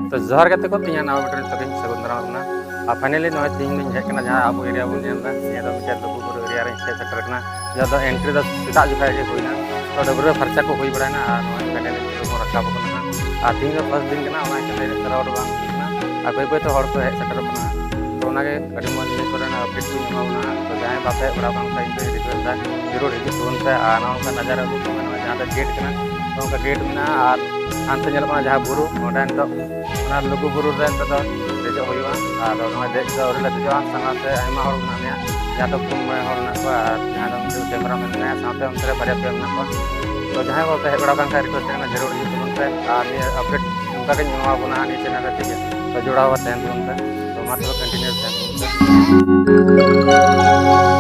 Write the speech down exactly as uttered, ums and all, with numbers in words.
ᱛᱚ ᱡᱚᱦᱟᱨ ᱜᱟᱛᱮ ᱠᱚ, ᱛᱤᱦᱤᱧᱟᱜ ᱱᱟᱣᱟ ᱵᱷᱤᱰᱤᱭᱳ ᱨᱮ ᱡᱚᱛᱚ ᱜᱮᱧ ᱥᱟᱹᱜᱩᱱ ᱫᱟᱨᱟᱢ ᱠᱟᱱᱟ᱾ ᱟᱨ finally ᱱᱚᱜᱼᱚᱭ ᱛᱤᱦᱤᱧ ᱫᱚᱧ ᱦᱮᱡ ᱠᱟᱱᱟ ᱡᱟᱦᱟᱸ ᱟᱵᱚ area ᱵᱚᱱ ᱧᱮᱞ ᱮᱫᱟ, ᱱᱤᱭᱟᱹ ᱫᱚ ᱢᱤᱫᱴᱮᱱ ᱞᱩᱜᱩᱵᱩᱨᱩ area ᱨᱮᱧ ᱦᱮᱡ ᱥᱮᱴᱮᱨ ᱠᱟᱱᱟ᱾ ᱡᱟᱦᱟᱸ ᱫᱚ entry ᱫᱚ ᱥᱮᱛᱟᱜ ᱡᱚᱠᱷᱟᱡ ᱜᱮ ᱦᱩᱭᱱᱟ, ᱛᱚ ᱰᱟᱹᱵᱽᱨᱟᱹ ᱯᱷᱟᱨᱪᱟ ᱠᱚ ᱦᱩᱭ ᱵᱟᱲᱟᱭᱱᱟ ᱟᱨ ᱱᱚᱜᱼᱚᱭ finally ᱱᱤᱛᱚᱜ ᱵᱚᱱ ᱨᱟᱠᱟᱵ ᱠᱟᱱᱟ ᱦᱟᱸᱜ᱾ ᱟᱨ ᱛᱤᱦᱤᱧ ᱫᱚ first ᱫᱤᱱ ᱠᱟᱱᱟ, ᱚᱱᱟ ᱠᱷᱟᱹᱛᱤᱨ ᱪᱟᱞᱟᱣ ᱫᱚ ᱵᱟᱝ ᱦᱩᱭ ᱠᱟᱱᱟ᱾ ᱟᱨ ᱵᱟᱹᱭ ᱵᱟᱹᱭ ᱛᱮ ᱦᱚᱲ ᱠᱚ ᱦᱮᱡ ᱥᱮᱴᱮᱨᱚᱜ ᱠᱟᱱᱟ ᱦᱟᱸᱜ᱾ ᱛᱚ ᱚᱱᱟᱜᱮ ᱟᱹᱰᱤ ᱢᱚᱡᱽ ᱱᱤᱭᱟᱹ ᱠᱚᱨᱮᱱᱟᱜ update ᱠᱚᱧ ᱮᱢᱟ ᱵᱚᱱᱟ ᱦᱟᱸᱜ᱾ ᱛᱚ ᱡᱟᱦᱟᱸᱭ ᱵᱟᱯᱮ ᱦᱮᱡ ᱵᱟᱲᱟ ᱟᱠᱟᱱ ᱠᱷᱟᱡ ᱤᱧ ᱫᱚᱧ request ᱫᱟ, ᱡᱟᱹᱨᱩᱲ ᱦᱤᱡᱩᱜ ᱛᱟᱵᱚᱱ ᱯᱮ᱾ ᱟᱨ ᱱᱚᱜᱼᱚ ᱱᱚᱝᱠᱟ ᱱᱟᱡᱟᱨᱟ ᱩᱫᱩᱜ ᱠᱚ ᱢᱮ, ᱱᱚᱜᱼᱚᱭ ᱡᱟᱦᱟᱸ ᱫᱚ gate ᱠᱟᱱᱟ, ᱱᱚᱜᱼᱚ ᱱᱚᱝᱠᱟ gate ᱢᱮᱱᱟᱜᱼᱟ᱾ ᱟᱨ ᱦᱟᱱᱛᱮ ᱧᱮᱞᱚᱜ ᱠᱟᱱᱟ ᱡᱟᱦᱟᱸ ᱵᱩᱨᱩ, ᱚᱸᱰᱮ ᱱᱤᱛᱚᱜ ᱚᱱᱟ ᱞᱩᱜᱩ ᱵᱩᱨᱩ ᱨᱮ ᱱᱤᱛᱚᱜ ᱫᱚ ᱫᱮᱡᱚᱜ ᱦᱩᱭᱩᱜᱼᱟ᱾ ᱟᱨ ᱱᱚᱜᱼᱚᱭ ᱫᱮᱡ ᱫᱚ ᱟᱹᱣᱨᱤ ᱞᱮ ᱫᱮᱡᱚᱜᱼᱟ, ᱥᱟᱸᱜᱷᱟᱨ ᱛᱮ ᱟᱭᱢᱟ ᱦᱚᱲ ᱢᱮᱱᱟᱜ ᱞᱮᱭᱟ, ᱡᱟᱦᱟᱸ ᱫᱚ ᱯᱩᱱ ᱢᱚᱬᱮ ᱦᱚᱲ ᱢᱮᱱᱟᱜ ᱠᱚᱣᱟ᱾ ᱟᱨ ᱡᱟᱦᱟᱸᱭ ᱫᱚ ᱢᱤᱫᱴᱮᱱ cameraman ᱢᱮᱱᱟᱭᱟ, ᱥᱟᱶᱛᱮ ᱚᱱᱛᱮ ᱨᱮ ᱵᱟᱨᱭᱟ ᱯᱮᱭᱟ ᱢᱮᱱᱟᱜ ᱠᱚᱣᱟ᱾ ᱛᱚ ᱡᱟᱦᱟᱸᱭ ᱠᱚ ᱯᱮ ᱦᱮᱡ ᱵᱟᱲᱟ ᱟᱠᱟᱱ ᱠᱷᱟᱡ request ᱛᱟᱦᱮᱱᱟ, ᱡᱟᱹᱨᱩᱲ ᱦᱤᱡᱩᱜ ᱛᱟᱵᱚᱱ ᱯᱮ᱾ ᱟᱨ ᱱᱤᱭᱟᱹ update ᱱᱚᱝᱠᱟ ᱜᱤᱧ ᱮᱢᱟ ᱵᱚᱱᱟ ᱦᱟᱸᱜ ᱱᱤᱭᱟᱹ channel ᱨᱮ, ᱴᱷᱤᱠ ᱜᱮᱭᱟ? ᱛᱚ ᱡᱚᱲᱟᱣ ᱛᱟᱦᱮᱱ ᱛᱟᱵᱚᱱ ᱯᱮ᱾ ᱛᱚ ᱢᱟ ᱛᱚᱵᱮ continue ᱛᱟᱦᱮᱱ ᱛᱟᱵᱚᱱ ᱯᱮ᱾